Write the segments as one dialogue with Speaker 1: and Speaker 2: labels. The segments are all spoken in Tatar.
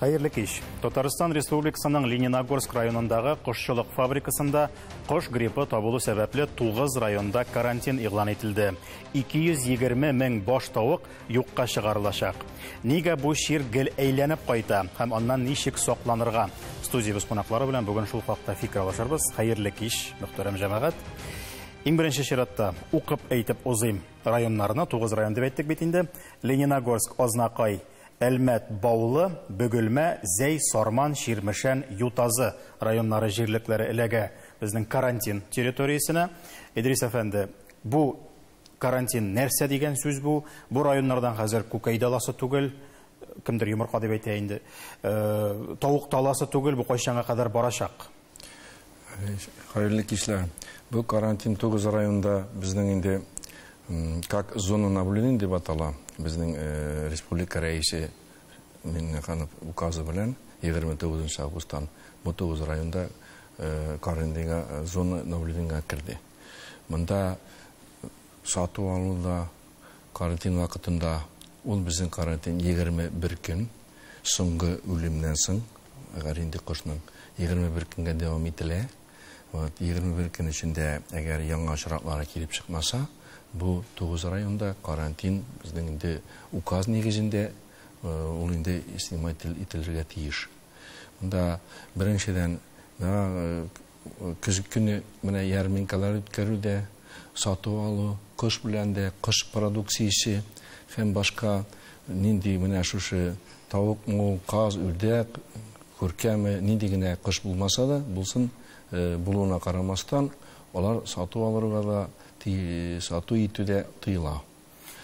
Speaker 1: Хәерле кич. Татарстан Республикасының Лениногорск районындагы кошчылык фабрикасында кош гриппы табылу сәбәпле 9 районда карантин игълан ителде. 220 мең баш тавык юкка чыгарылачак. Нигә бу чир гел әйләнеп кайта һәм аннан ничек сакланырга? Студиябез кунаклары белән бүген шул хакта фикер алышырбыз. Хәерле кич, мөхтәрәм җәмәгать. Иң беренче чиратта укып әйтеп узыйм районнарны, 9 район дип әйттек бит инде. Лениногорск, Азнакай, Әлмәт, Баулы, Бөгелмә, Зәй, Сарман, Чирмешән, Ютазы районнары җирлекләре эләгә безнең карантин территориясенә. Идрис әфәнде, бу карантин нәрсә дигән сүз бу? Бу районнардан хәзер күкәй даласы түгел, кемдер йомырка дип әйтә инде. Тавык таласы түгел, бу кайчанга кадәр барачак?
Speaker 2: Хәерле кичләр. Бу карантин 9 районда безнең инде как зона наблюдения дип атала. Безнең республика рәисе Миңнеханов указы белән 29 августтан бу 9 районда карантинга, зона наблюдениега керде. Монда сату алу да карантин вакытында, ул безнең карантин 21 көн, соңгы үлемнән соң, әгәр инде кошның 21 көнгә дәвам ителә. Вот, 21 көн эчендә әгәр яңа очраклары килеп чыкмаса, бу 9 районда карантин безнең инде указ нигезендә ул инде снимать ителергә тиеш. Монда беренчедән, көз көне менә ярминкалар үткәрүдә, сату алу, кош белән дә, кош продукциясе һәм башка нинди менә шушы тавыкмы, каз, үрдәк, күркәме, нинди генә кош булмаса да, булсын, булуына карамастан, алар сату алырга да, сату итү дә тыела.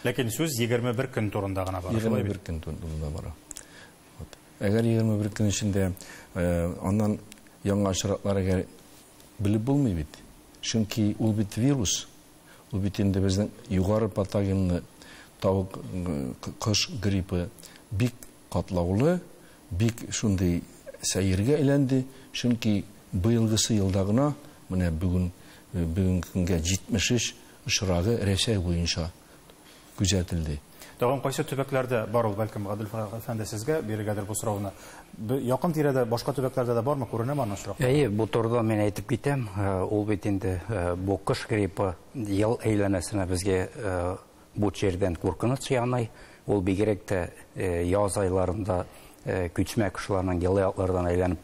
Speaker 1: Ләкин сүз 21 көн турында гына бара.
Speaker 2: 21 көн турында бара. Әгәр 21 көн эчендә, аннан яңа очраклар әгәр белеп булмый бит. Чөнки ул бит вирус, ул бит инде безнең югары патогенлы тавык, кош гриппы бик катлаулы, бик шундый сәергә әйләнде. Чөнки быелгысы елда гына менә бүгенге көнгә 73 очрагы Рәсәй буенча күзәтелде.
Speaker 1: Тагын кайсы төбәкләрдә бар ул, бәлкем Гадел әфәнде сезгә бирергәдер бу сорауны. Якын тирәдә башка төбәкләрдә дә бармы, күренәме аның очраклары?
Speaker 3: Әйе, бу турыда мин әйтеп китәм. Ул бит инде бу кош гриппы ел әйләнәсенә безгә бу чирдән куркыныч яный. Ул бигрәк тә яз айларында күчмә кошларның елы яклардан әйләнеп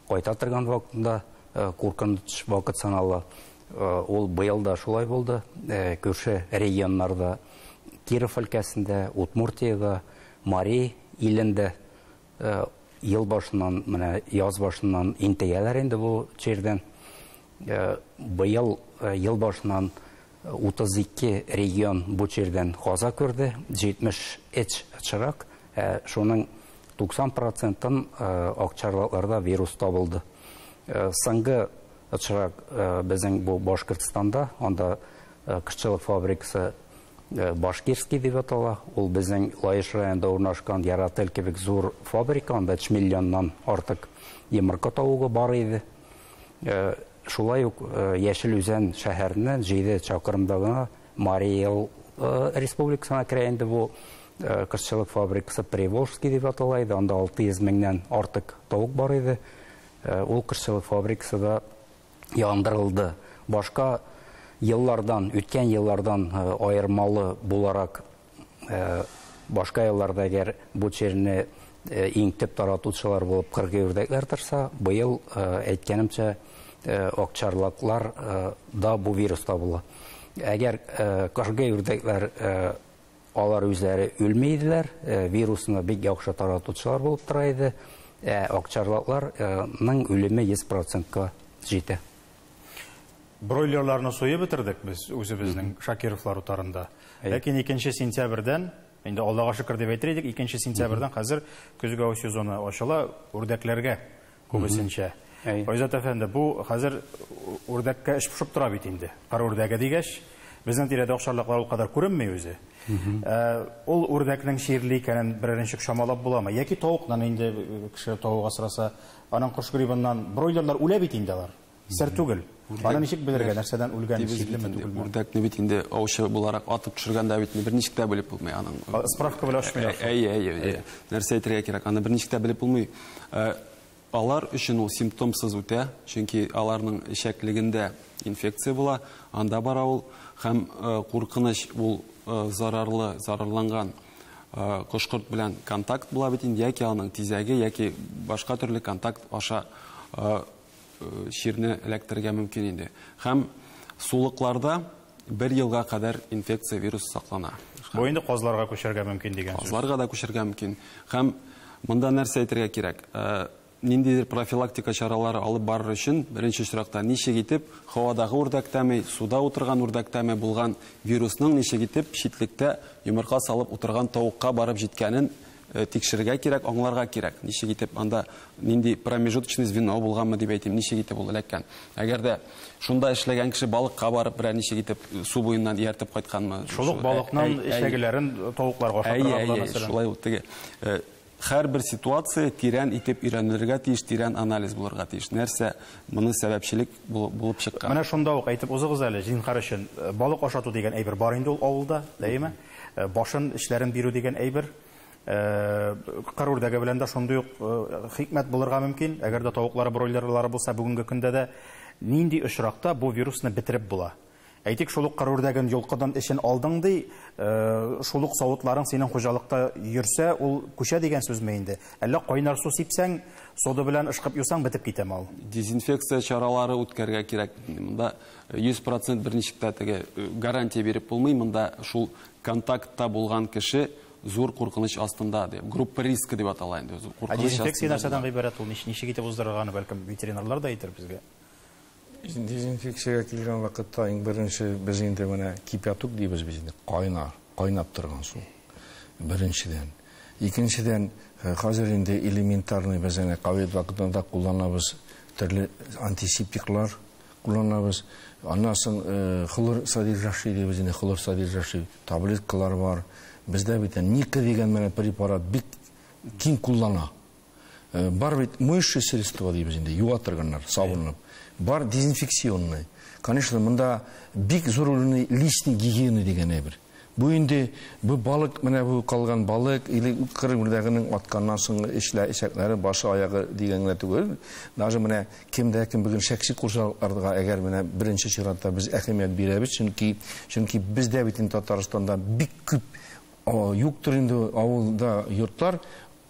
Speaker 3: кайта торган вакытында куркыныч вакыт санала. Ул быел да шулай булды. Күрше регионнарда, Киров өлкәсендә, Удмуртиядә, Мари илендә ел башыннан, менә яз башыннан интегәләр инде бу чирдән. Быел ел башыннан 32 регион бу чирдән каза күрде, 73 очрак, шуның 90 процентын акчарлакларда вирус табылды. Соңгы очрак безнең бу Башкортстанда, анда кошчылык фабрикасы Башкирский дип атала. Ул безнең Лаеш районында урнашкан Яратель кебек зур фабрика, анда 3 миллионнан артык йомырка тавыгы бар иде. Шулай ук Яшел Үзән шәһәреннән 7 чакрымда гына Марий Эл республикасына керә инде бу кошчылык фабрикасы Приволжский дип атала иде, анда 600 меңнән артык тавык бар иде. Ул кошчылык фабрикасы да яндырылды. Башка еллардан, үткән еллардан аермалы буларак, башка елларда әгәр бу чирне иң төп таратучылар булып кыргый үрдәкләр торса, быел, әйткәнемчә, акчарлаклар да бу вирус табыла. Әгәр кыргый үрдәкләр алар үзләре үлми иделәр, вирусны бик яхшы таратучылар булып тора иде, акчарлакларның үлеме 100%-ка җитә.
Speaker 1: Бройлерларны суеп бетердек без үзебезнең Шакировлар утарында. Ләкин 2 сентябрьдән, инде Аллага шөкер дип әйтер идек, 2 сентябрьдән хәзер көзге ау сезоны ачыла үрдәкләргә күбесенчә. Айзат әфәнде, бу хәзер үрдәккә эш пошып тора бит инде. Кар үрдәге дигәч, безнең тирәдә акчарлаклар ул кадәр күренми үзе. Ул үрдәкнең чирле икәнен берәр ничек чамалап буламы? Яки тавыктан инде кеше тавык асраса, аның кош гриппыннан бройлерлар үлә бит инде алар. Сер түгел. Аны ничек белергә, нәрсәдән үлгән, чирлеме түгелме?
Speaker 4: Үрдәкне бит инде аучы буларак атып төшергәндә бит берничек тә белеп булмый аның.
Speaker 1: Справка белән ачмыйлар.
Speaker 4: Әйе, әйе, әйе. Нәрсә әйтергә кирәк, аны берничек тә белеп булмый. Алар өчен ул симптомсыз үтә, чөнки аларның эчәклегендә инфекция була, анда бара ул һәм куркыныч ул зарарлы, зарарланган кошкорт белән контакт була бит инде, яки аның тизәге, яки башка төрле контакт аша чирне эләктерергә мөмкин инде. Һәм сулыкларда бер елга кадәр инфекция вирус саклана.
Speaker 1: Бу инде казларга күчәргә мөмкин дигән сүз.
Speaker 4: Казларга да күчәргә мөмкин. Һәм монда нәрсә әйтергә кирәк? Ниндидер профилактика чаралары алып барыр өчен беренче очракта ничек итеп һавадагы үрдәктәме, суда утырган үрдәктәме булган вирусның ничек итеп читлектә йомырка салып утырган тавыкка барып җиткәнен тикшерергә кирәк, аңларга кирәк. Ничек итеп анда нинди промежуточный звено булганмы дип әйтим, ничек итеп ул эләккән. Әгәр дә шунда эшләгән кеше балыкка барып берәр ничек итеп су буеннан ияртеп кайтканмы?
Speaker 1: Шул ук балыкның эчәгеләрен тавыкларга ашатырга була, мәсәлән.
Speaker 4: Шулай ук теге. Һәрбер ситуация тирән итеп өйрәнелергә тиеш, тирән анализ булырга тиеш. Нәрсә моны сәбәпчелек булып чыккан?
Speaker 1: Менә шунда ук әйтеп узыгыз әле, зинһар өчен, балык ашату дигән әйбер бар инде ул авылда, дәйме? Башын, эчләрен бирү дигән әйбер. Кыр үрдәге белән дә шундый ук хикмәт булырга мөмкин. Әгәр дә тавыклары, бройлерлары булса, бүгенге көндә дә нинди очракта бу вирусны бетереп була? Әйтик, шул ук кыр үрдәген йолкыдан эчен алдың ди, шул ук савытларың синең хуҗалыкта йөрсә, ул күчә дигән сүзме инде? Әллә кайнар су сипсәң, сода белән ышкып юсаң, бетеп китәме ул?
Speaker 4: Дезинфекция чаралары үткәрергә кирәк. Монда 100% берничек тә теге гарантия биреп булмый. Монда шул контактта булган кеше зур куркыныч астында дип, группа риска дип атала инде. Зур куркыныч
Speaker 1: Ә дезинфекция
Speaker 4: астында.
Speaker 1: нәрсәдән гыйбарәт ул? Ничек итеп уздырырганы, бәлкем ветеринарлар да әйтер безгә.
Speaker 2: Дезинфекциягә килгән вакытта иң беренче без инде менә кипяток дибез без инде, кайнар, кайнап торган су. Беренчедән. Икенчедән, хәзер инде элементарный без әнә ковид вакытында кулланабыз төрле антисептиклар кулланабыз. Аннан соң хлор содержащий дибез инде, хлор содержащий таблеткалар бар. Бездә бит Ника дигән менә препарат бик киң куллана. Бар бит моющее средство дибез инде, юа торганнар, сабынлап. Бар дезинфекционный. Конечно, монда бик зур рольне личный гигиена дигән әйбер. Бу инде бу балык, менә бу калган балык или кыр үрдәгенең атканнан соң эшлә, эчәкләре, башы, аягы дигән генә түгел. Даже менә кемдә кем бүген шәхси курсаларга әгәр менә беренче чиратта без әһәмият бирәбез, чөнки бездә бит инде Татарстанда бик күп, юктыр инде авылда йортлар,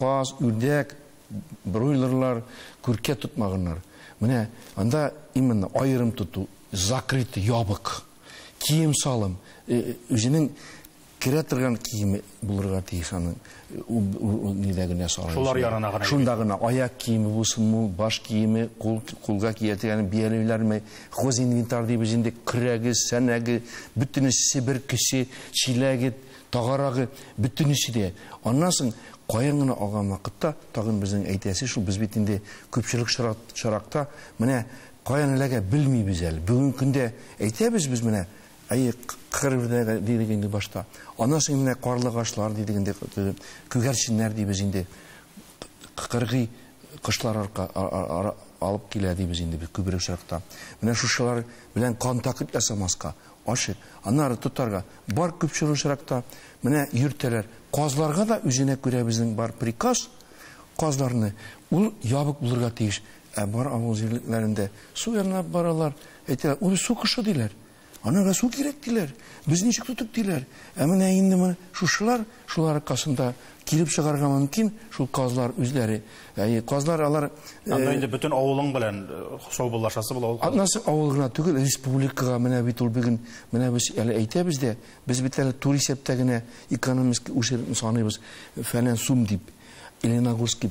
Speaker 2: каз, үрдәк, бройлерлар, күркә тотмаганнар. Менә анда именно аерым тоту, закрытый, ябык, кием салым, үзенең керә торган киеме булырга тиеш аның, нидә генә салым.
Speaker 1: Шулар янына гына.
Speaker 2: Шунда гына аяк киеме булсынмы, баш киеме, кулга кия торган бияләйләрме, хозинвентарь дибез инде, көрәге, сәнәге, бөтенесе бер кеше, чиләге, тагарагы, бөтенесе дә. Аннан соң каян гына алган вакытта тагын безнең әйтәсе шул, без бит инде күпчелек чаракта менә каян эләгә белмибез әле. Бүгенге көндә әйтәбез без менә, әйе, кыр үрдәге дидек инде башта. Аннан соң менә карлыгачлар дидек инде, күгәрченнәр дибез инде, кыргый кошлар алып килә дибез инде без күбрәк чаракта. Менә шушылар белән контакт ясамаска, ашык, аннары тотарга. Бар күпчелек чаракта менә йөртәләр. Казларга да үзенә күрә безнең бар приказ, казларны ул ябык булырга тиеш. Ә бар авыл җирлекләрендә су янына баралар, әйтәләр, ул су кошы диләр. Анага су кирәк диләр. Без ничек тотып диләр. Ә менә инде менә шушылар, шулар аркасында килеп чыгарга мөмкин шул казлар үзләре. Әйе, казлар алар,
Speaker 1: Анда инде бөтен авылың белән саубуллашасы була ул.
Speaker 2: Аннан авыл гына түгел, республикага менә бит ул бүген, менә без әле әйтәбез дә, без бит әле тур исәптә генә экономик ущербны саныйбыз, фәлән сум дип. Лениногорский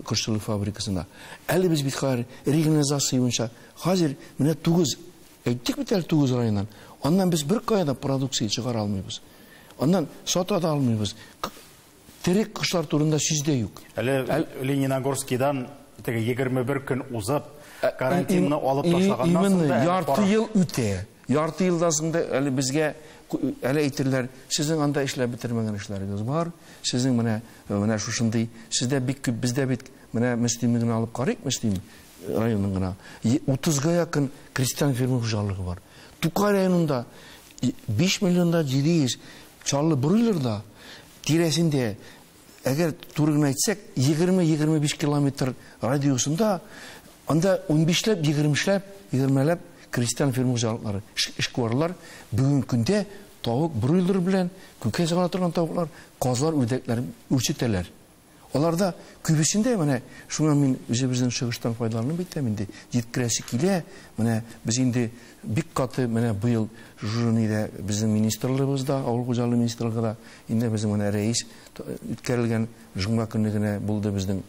Speaker 2: кошчылык фабрикасында. Әле без бит хәзер регионализация буенча хәзер менә 9, әйттек бит әле 9 районнан. Аннан без бер кая да продукция чыгара алмыйбыз. Аннан сата да алмыйбыз. Терек кошлар турында сүз дә юк.
Speaker 1: Әле Лениногорскийдан теге 21 көн узып, карантинны алып ташлаганнан соң
Speaker 2: Именно
Speaker 1: да әле
Speaker 2: ярты
Speaker 1: пара-
Speaker 2: ел үтә. Ярты елдан соң да әле безгә әле әйтерләр, сезнең анда эшләп бетермәгән эшләрегез бар, сезнең менә шушындый, сездә бик күп, бездә бит менә Мөслимне генә алып карыйк, Мөслим районының гына 30-га якын крестьян фермер хуҗалыгы бар. Тукай районында 5 миллионда 700 Чаллы бройлерда тирәсендә, әгәр туры гына әйтсәк, 20-25 километр радиусында анда 15-ләп, 20-ләп, 20-ләп крестьян фермер хуҗалыклары, эшкуарлар бүгенге көндә тавык бройлер белән күкәй сала торган тавыклар, казлар, үрдәкләр үрчетәләр. Аларда күбесендә менә шуңа мин үзебезнең чыгыштан файдаланып әйтәм инде, җиткерәсе килә. Менә без инде бик каты менә быел журналда безнең министрлыгыбызда, авыл хуҗалыгы министрлыгында инде безнең менә рәис үткәрелгән җомга көне генә булды безнең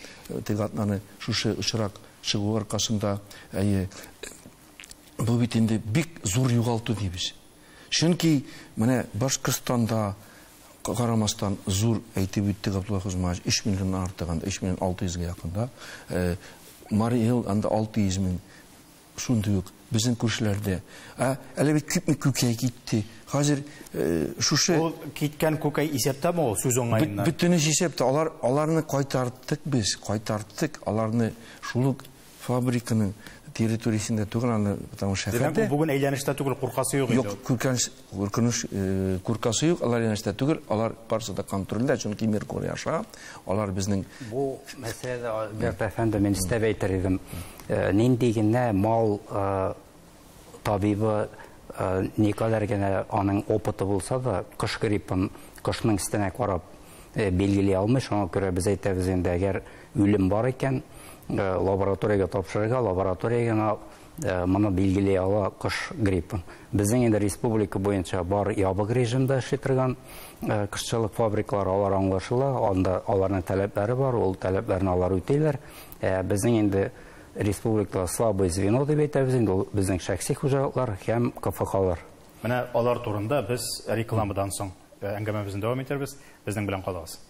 Speaker 2: теге атнаны шушы очрак чыгу аркасында. Әйе, бу бит инде бик зур югалту дибез. Чөнки менә Башкортстанда карамастан зур әйтеп үтте Габдулла Хузмаевич, 3 миллионнан артыгында, 3 миллион 600-гә якында. Марий Эл анда 600 мең, шундый ук безнең күршеләрдә. Әле бит күпме күкәй китте. Хәзер шушы
Speaker 1: Ул киткән күкәй исәптәме ул сүз уңаеннан?
Speaker 2: Бөтенесе исәптә. Аларны кайтарттык без, кайтарттык. Аларны шул ук фабриканың территориясендә түгел, аны, потому что
Speaker 1: Димәк,
Speaker 2: шәһәрдә
Speaker 1: ул бүген әйләнештә түгел, куркасы юк инде.
Speaker 2: Юк, куркасы юк, алар әйләнештә түгел, алар барысы да контрольдә, чөнки Меркурий аша, алар безнең
Speaker 3: Бу мәсьәләдә, Альберт әфәнде, мин өстәп әйтер идем. Нинди генә мал табибы, никадәр генә аның опыты булса да, кош гриппын кошның өстенә карап билгели алмый. Шуңа күрә без әйтәбез инде, әгәр үлем бар икән, лабораториягә тапшырырга, лаборатория генә моны билгели ала кош гриппын. Безнең инде республика буенча бар ябык режимда эшли торган кошчылык фабрикалары, алар аңлашыла, анда аларның таләпләре бар, ул таләпләрне алар үтәйләр. Безнең инде республикада слабый звено дип әйтәбез инде, ул безнең шәхси хуҗалыклар һәм К Ф К-лар.
Speaker 1: Менә алар турында без рекламадан соң әңгәмәбезне дәвам итәрбез. Безнең белән калыгыз.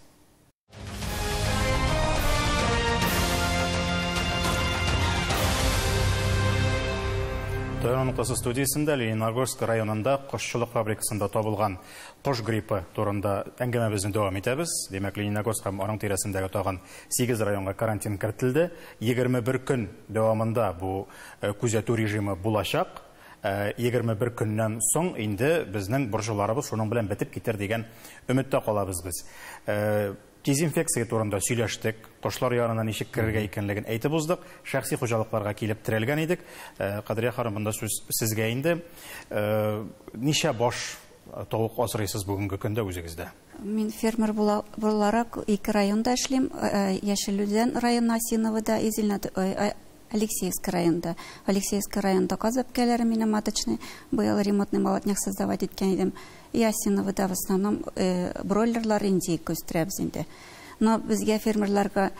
Speaker 1: Таяну ноктасы студиясендә Лениногорск районында кошчылык фабрикасында табылган кош гриппы турында әңгәмәбезне дәвам итәбез. Димәк, Лениногорск һәм аның тирәсендәге тагын 8 районга карантин кертелде. 21 көн дәвамында бу күзәтү режимы булачак. 21 көннән соң инде безнең борчуларыбыз шуның белән бетеп китер дигән өметтә калабыз без. Дезинфекция турында сөйләштек, кошлар янына ничек керергә икәнлеген әйтеп уздык, шәхси хуҗалыкларга килеп терәлгән идек. Кадрия ханым, монда сүз сезгә инде. Ничә баш тавык асрыйсыз бүгенге көндә үзегездә?
Speaker 5: Мин фермер буларак ике районда эшлим. Яшел Үзән районы Осиновода, Алексеевск районында. Алексеевск районында каз бәбкәләре минем маточный, быел ремонтный молотняк создавать иткән идем. И Осиновода в основном бройлерлар, индейка үстерәбез инде. Но безгә фермерларга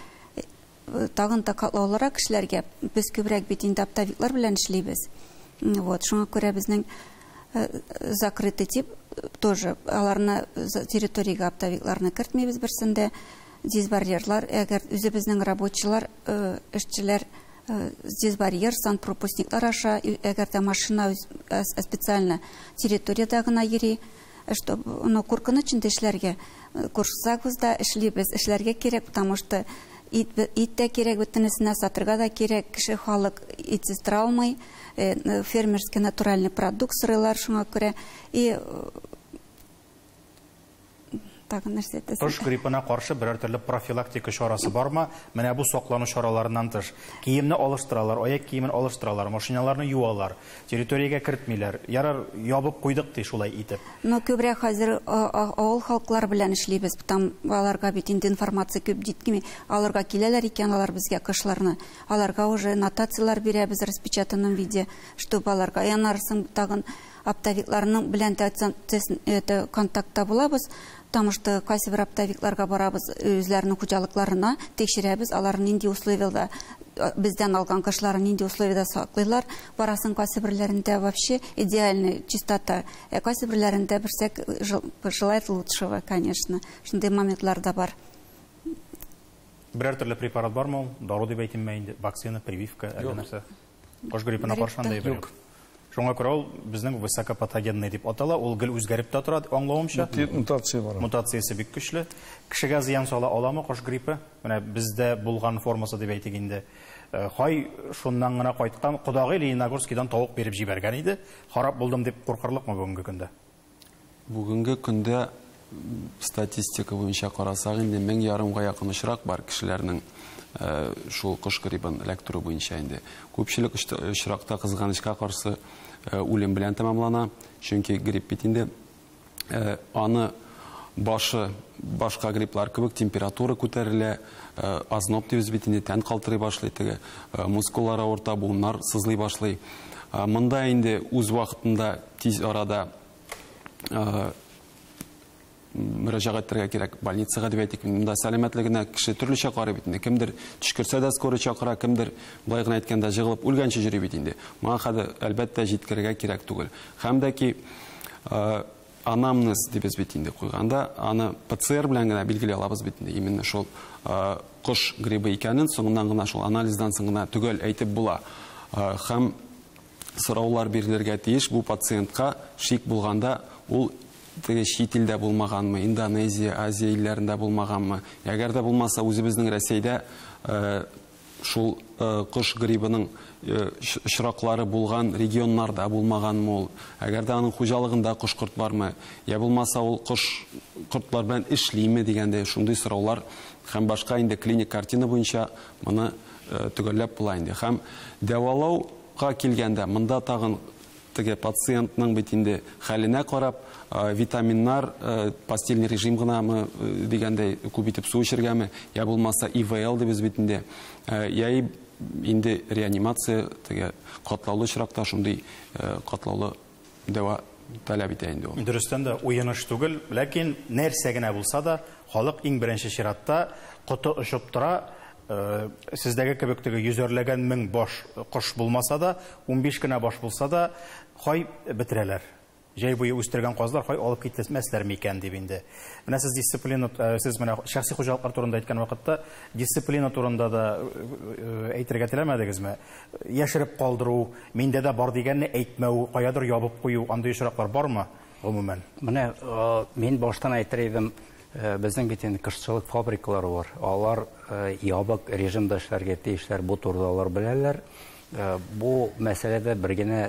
Speaker 5: тагын да катлаулырак кешеләргә без күбрәк бит инде оптовиклар белән эшлибез. Шуңа күрә безнең закрытый тип тоже аларны территориягә оптовикларны кертмибез берсендә. Дизбарьерлар, әгәр үзебезнең рабочилар, эшчеләр дизбарьер, санпропускниклар аша, әгәр дә машина специально территориядә генә йөри, чтоб, ну, куркыныч инде эшләргә. Курсагыз да эшлибез, эшләргә кирәк, потому что ит тә кирәк, бөтенесенә сатырга да кирәк, кеше халык итсез тора алмый, фермерский натуральный продукт сорыйлар шуңа күрә. И тагын нәрсә әйтәсең?
Speaker 1: Кош гриппына каршы берәр төрле профилактика чарасы бармы? Менә бу саклану чараларыннан тыш, киемне алыштыралар, аяк киемен алыштыралар, машиналарны юалар, территориягә кертмиләр. Ярар, ябып куйдык ди шулай итеп.
Speaker 5: Но күбрәк хәзер авыл халыклары белән эшлибез. Там аларга бит инде информация күп җиткеми. Аларга киләләр икән, алар безгә кошларны. Аларга уже нотацияләр бирәбез распечатанном виде, чтобы аларга янарсын тагын оптовикларның белән контактта булабыз. Потому что кайсы бер оптовикларга барабыз, үзләренең хуҗалыкларына тикшерәбез, алар нинди условиядә бездән алган кошларын нинди условиядә саклыйлар. Барасың кайсы берләрендә вообще идеальная чистота, кайсы берләрендә берсәк желает лучшего, конечно. Шундый моментлар да бар.
Speaker 1: Берәр төрле препарат бармы ул? Дару дип әйтимме инде? Вакцина, прививка, әллә
Speaker 2: Юк.
Speaker 1: нәрсә? Кош гриппына каршы андай бер
Speaker 2: Юк.
Speaker 1: Шуңа күрә ул безнең высокопатогенный дип атала, ул гел үзгәреп тә тора, аңлавымча.
Speaker 2: Мутация бар.
Speaker 1: Мутациясе бик көчле. Кешегә зыян сала аламы кош гриппы? Менә бездә булган формасы дип әйтик инде. Хай шуннан гына кайткан кодагый Лениногорскийдан тавык биреп җибәргән иде. Харап булдым дип куркырлыкмы бүгенге көндә?
Speaker 4: Бүгенге көндә статистика буенча карасак, инде 1500-га якын очрак бар кешеләрнең шул кош гриппын эләктерү буенча инде. Күпчелек очракта кызганычка каршы үлем белән тәмамлана, чөнки грипп бит инде аны башы башка грипплар кебек температура күтәрелә, озноб дибез бит инде, тән калтырый башлый, теге мускуллар авырта, буыннар сызлый башлый. Монда инде үз вакытында тиз арада мөрәҗәгать итәргә кирәк больницага дип әйтик. Монда сәламәтлегенә кеше төрлечә карый бит инде. Кемдер төшкерсә дә скорый чакыра, кемдер былай гына әйткәндә җыгылып үлгәнче йөри бит инде. Моңа кадәр әлбәттә җиткерергә кирәк түгел. Һәм дә ки анамнез дибез бит инде куйганда, аны ПЦР белән генә билгели алабыз бит инде. Именно шул кош гриппы икәнен соңыннан гына шул анализдан соң гына төгәл әйтеп була. Һәм сораулар бирелергә тиеш бу пациентка шик булганда ул теге чит илдә булмаганмы, Индонезия, Азия илләрендә булмаганмы? Әгәр дә булмаса, үзебезнең Рәсәйдә шул кош гриппының очраклары булган регионнарда булмаганмы ул? Әгәр дә аның хуҗалыгында кош-корт бармы? Я булмаса, ул кош-кортлар белән эшлиме дигәндә шундый сораулар һәм башка инде клиник картина буенча моны төгәлләп була инде. Һәм дәвалауга килгәндә монда тагын теге пациентның бит инде хәленә карап, витаминнар, постельный режим гынамы дигәндәй күп итеп су эчергәме, я булмаса ИВЛ дибез бит инде, я инде реанимация теге катлаулы очракта шундый катлаулы дәва таләп итә инде ул.
Speaker 1: Дөрестән дә уеныш түгел, ләкин нәрсә генә булса да, халык иң беренче чиратта коты очып тора. Сездәге кебек теге йөзәрләгән мең баш кош булмаса да, 15 кенә баш булса да, хай бетерәләр. Җәй буе үстергән казлар хай алып китмәсләр микән дип инде. Менә сез дисциплина, сез менә шәхси хуҗалыклар турында әйткән вакытта дисциплина турында да әйтергә теләмәдегезме? Яшереп калдыру, миндә дә бар дигәнне әйтмәү, каядыр ябып кую, андый очраклар бармы гомумән?
Speaker 3: Менә мин баштан әйтер идем, безнең бит инде кошчылык фабрикалары бар. Алар ябык режимда эшләргә тиешләр, бу турыда алар беләләр. Бу мәсьәләдә бер генә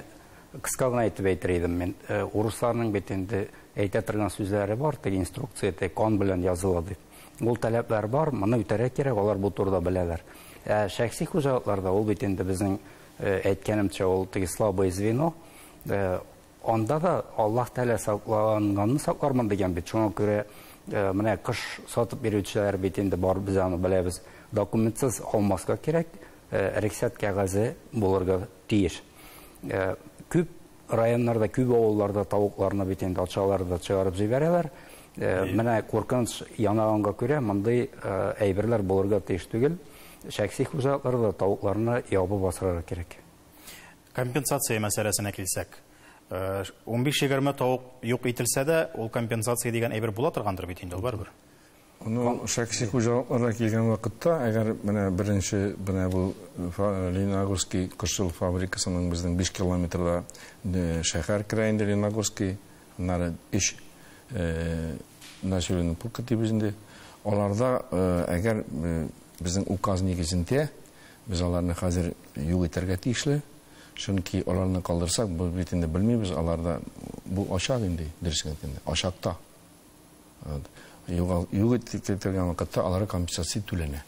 Speaker 3: кыска гына әйтеп әйтер идем мин. Урысларның бит инде әйтә торган сүзләре бар, теге инструкция те кан белән языла дип. Ул таләпләр бар, моны үтәргә кирәк, алар бу турыда беләләр. Шәхси хуҗалыкларда ул бит инде безнең әйткәнемчә ул теге слабое звено. Анда да Аллаһ Тәгалә сакланганны саклармын дигән бит. Шуңа күрә менә кыш сатып бирүчеләр бит инде бар, без аны беләбез. Документсыз алмаска кирәк, рөхсәт кәгазе булырга тиеш. Күп районнарда, күп авылларда тавыкларны бит инде ачаларда чыгарып җибәрәләр. Менә куркыныч янаганга күрә мондый әйберләр булырга тиеш түгел. Шәхси хуҗалыкларда тавыкларны ябып асрарга кирәк.
Speaker 1: Компенсация мәсьәләсенә килсәк, 15-20 тавык юк ителсә дә, ул компенсация дигән әйбер була торгандыр бит инде ул барыбер.
Speaker 2: Ну, шәхси хуҗалыкларга килгән вакытта, әгәр менә беренче менә бу Лениногорский кошчылык фабрикасының безнең 5 километрда шәһәр керә инде Лениногорский, аннары 3 населенный пункт дибез инде. Аларда әгәр безнең указ нигезендә без аларны хәзер юк итәргә тиешле, чөнки аларны калдырсак, без бит инде белмибез, аларда бу ашак инде, дөресен әйткәндә, ашакта. Юк ителгән вакытта аларга компенсация түләнә.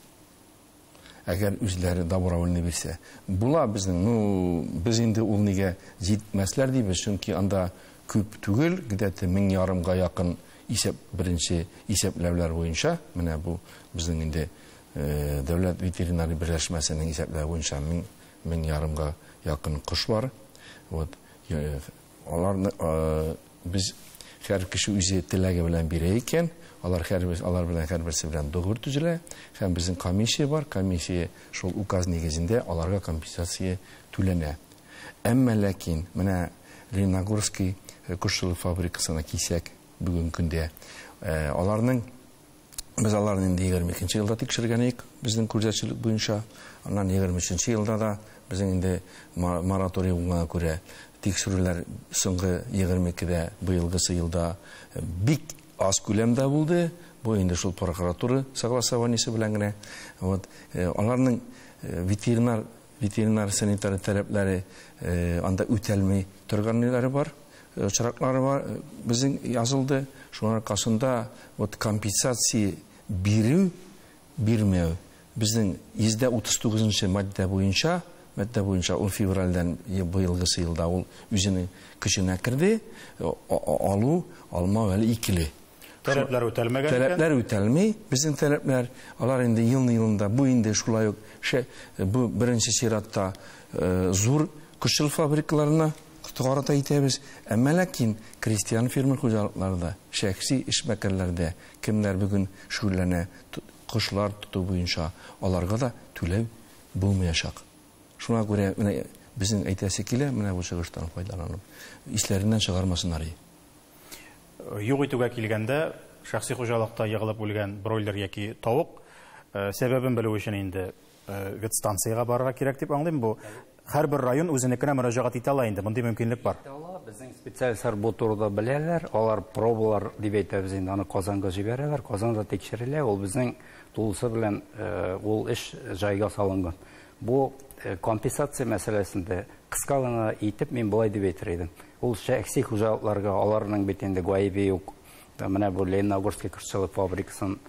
Speaker 2: Әгәр үзләре добровольно бирсә. Була безнең, ну, без инде ул нигә җитмәсләр дибез, чөнки анда күп түгел, где-то 1500-га якын исәп, беренче исәпләүләр буенча, менә бу безнең инде дәүләт ветеринария берләшмәсенең исәпләве буенча 1500-га якын кош бар. Вот, аларны без һәр кеше үзе теләге белән бирә икән, алар белән һәрберсе белән договор төзелә, һәм безнең комиссия бар, комиссия шул указ нигезендә аларга компенсация түләнә. Әмма ләкин менә Лениногорский кошчылык фабрикасына килсәк, бүгенге көндә аларның без аларны инде 22 елда тикшергән идек, безнең күзәтчелек буенча, аннан 23 елда да Безнең инде мораторий булганга күрә тикшерүләр соңгы 22-дә быелгысы елда бик аз күләмдә булды. Бу инде шул прокуратура согласованиесе белән генә. Вот аларның ветеринар санитар таләпләре анда үтәлми торганнары бар, очраклары бар. Безнең язылды. Шуның аркасында вот компенсация бирү, бирмәү безнең 139 маддә буенча, ул февральдән быелгысы елда ул үзенең көченә керде. Алу, алмау әле икеле.
Speaker 1: Таләпләр үтәлмәгән.
Speaker 2: Таләпләр үтәлми. Безнең таләпләр, алар инде елның-елында, бу инде шулай ук бу беренче чиратта зур кошчылык фабрикаларына карата итәбез. Әмма ләкин крестьян фермер хуҗалыкларында, шәхси эшмәкәрләрдә кемнәр бүген шөгыльләнә кошлар тоту буенча, аларга да түләү булмаячак. Шуңа күрә менә безнең әйтәсе килә, менә бу чыгыштан файдаланып, исләреннән чыгармасыннар.
Speaker 1: Юк итүгә килгәндә, шәхси хуҗалыкта егылып үлгән бройлер яки тавык сәбәбен белү өчен инде ветстанциягә барырга кирәк дип аңлыйм. Бу һәрбер район үзенекенә мөрәҗәгать итә ала инде, мондый мөмкинлек бар.
Speaker 3: Безнең специалистлар бу турыда беләләр, алар пробалар дип әйтәбез инде, аны Казанга җибәрәләр, Казанда тикшерелә, ул безнең тулысы белән ул эш җайга салынган. Бу компенсация мәсьәләсендә кыска гына итеп мин болай дип әйтер идем. Ул шәхси хуҗалыкларга, аларның бит инде гаебе юк. Менә бу Лениногорский кошчылык фабрикасын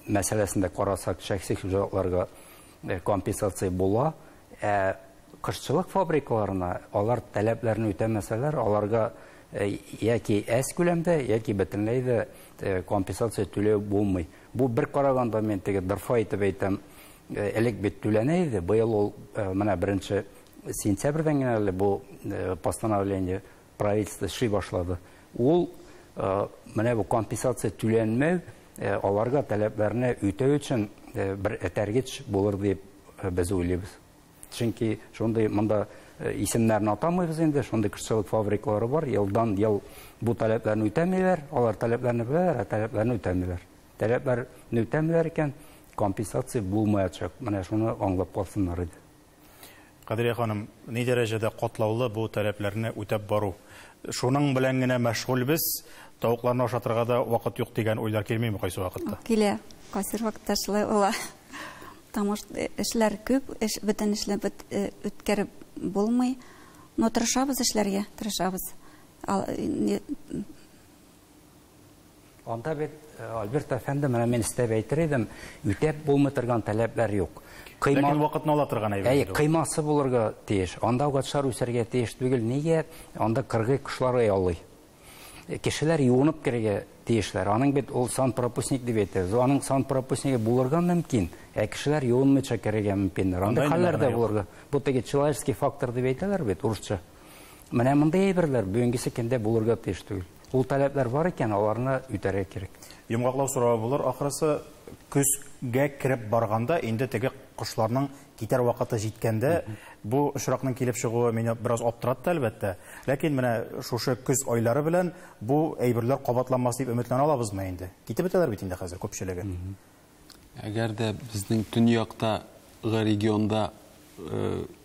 Speaker 3: мәсьәләсендә карасак, шәхси хуҗалыкларга компенсация була. Ә кошчылык фабрикаларына алар таләпләрне үтәмәсәләр, аларга яки әз күләмдә, яки бөтенләй дә компенсация түләү булмый. Бу бер караганда мин теге дырфа итеп әйтәм, элек бит түләнә иде, быел ул менә 1 сентябрьдән генә әле бу постановление правительство эшли башлады. Ул менә бу компенсация түләнмәү аларга таләпләрне үтәү өчен бер этәргеч булыр дип без уйлыйбыз. Чөнки шундый монда исемнәрне атамыйбыз инде, шундый кошчылык фабрикалары бар, елдан ел бу таләпләрне үтәмиләр, алар таләпләрне беләләр, ә таләпләрне үтәмиләр. Таләпләрне үтәмиләр икән, компенсация булмаячак. Менә шуны аңлап калсыннар иде.
Speaker 1: Кадрия ханым, ни дәрәҗәдә катлаулы бу таләпләрне үтәп бару? Шуның белән генә мәшгульбез, тавыкларны ашатырга да вакыт юк дигән уйлар килмиме кайсы вакытта?
Speaker 5: Килә, кайсы вакытта шулай була. Потому что эшләр күп, бөтен эшләр үткәреп булмый. Но тырышабыз эшләргә, тырышабыз.
Speaker 3: Анда бит Альберт әфәнде, менә мин истәп әйтер идем, үтәп булмый торган таләпләр юк.
Speaker 1: Ләкин вакытны ала торган әйбер.
Speaker 3: Әйе, кыймасы булырга тиеш. Анда агачлар үсәргә тиеш түгел. Нигә? Анда кыргый кошлар ялый. Кешеләр юынып керергә тиешләр. Аның бит ул санпропускник дип әйтәбез. Аның санпропускнигы булырга мөмкин, ә кешеләр юынмыйча керергә мөмкиннәр. Анда хәлләр дә булырга. Бу теге человеческий фактор дип әйтәләр бит урысча. Менә мондый әйберләр бүгенгесе көндә булырга тиеш түгел. Ул таләпләр бар икән, аларны үтәргә кирәк.
Speaker 1: Йомгаклау соравы булыр ахрысы, көзгә кереп барганда инде теге кошларның китәр вакыты җиткәндә бу очракның килеп чыгуы мине бераз аптыратты әлбәттә. Ләкин менә шушы көз айлары белән бу әйберләр кабатланмас дип өметләнә алабызмы инде? Китеп бетәләр бит инде хәзер күпчелеге.
Speaker 4: Әгәр дә безнең төньяктагы регионда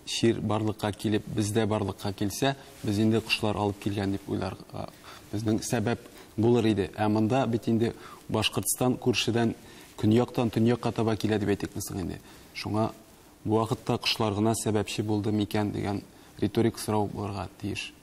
Speaker 4: чир барлыкка килеп, бездә барлыкка килсә, без инде кошлар алып килгән дип уйларга безнең сәбәп булыр иде. Ә монда бит инде Башкортстан күршедән көньяктан төньякка таба килә дип әйтик соң инде. Шуңа бу вакытта кошлар гына сәбәпче булды микән дигән риторик сорау булырга тиеш.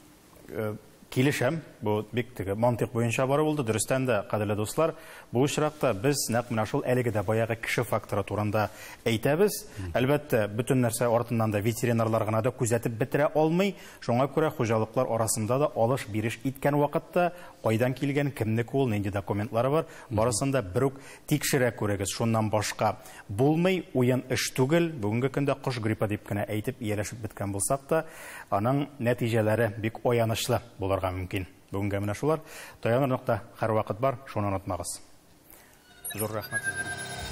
Speaker 1: Килешәм, бу бик теге мантыйк буенча бару булды. Дөрестән дә, кадерле дуслар, бу очракта без нәкъ менә шул әлеге дә баягы кеше факторы турында әйтәбез. Әлбәттә, бөтен нәрсә артыннан да ветеринарлар гына да күзәтеп бетерә алмый. Шуңа күрә хуҗалыклар арасында да алыш-биреш иткән вакытта кайдан килгән, кемнеке ул, нинди документлары бар, барысын да бер үк тикшерә күрегез. Шуннан башка булмый, уен эш түгел. Бүгенге көндә кош гриппы дип кенә әйтеп ияләшеп беткән булсак та, аның нәтиҗәләре бик аянычлы булырга мөмкин. Бүгенгә менә шулар. Таяныр нокта һәрвакыт бар, шуны онытмагыз. Зур рәхмәт сезгә.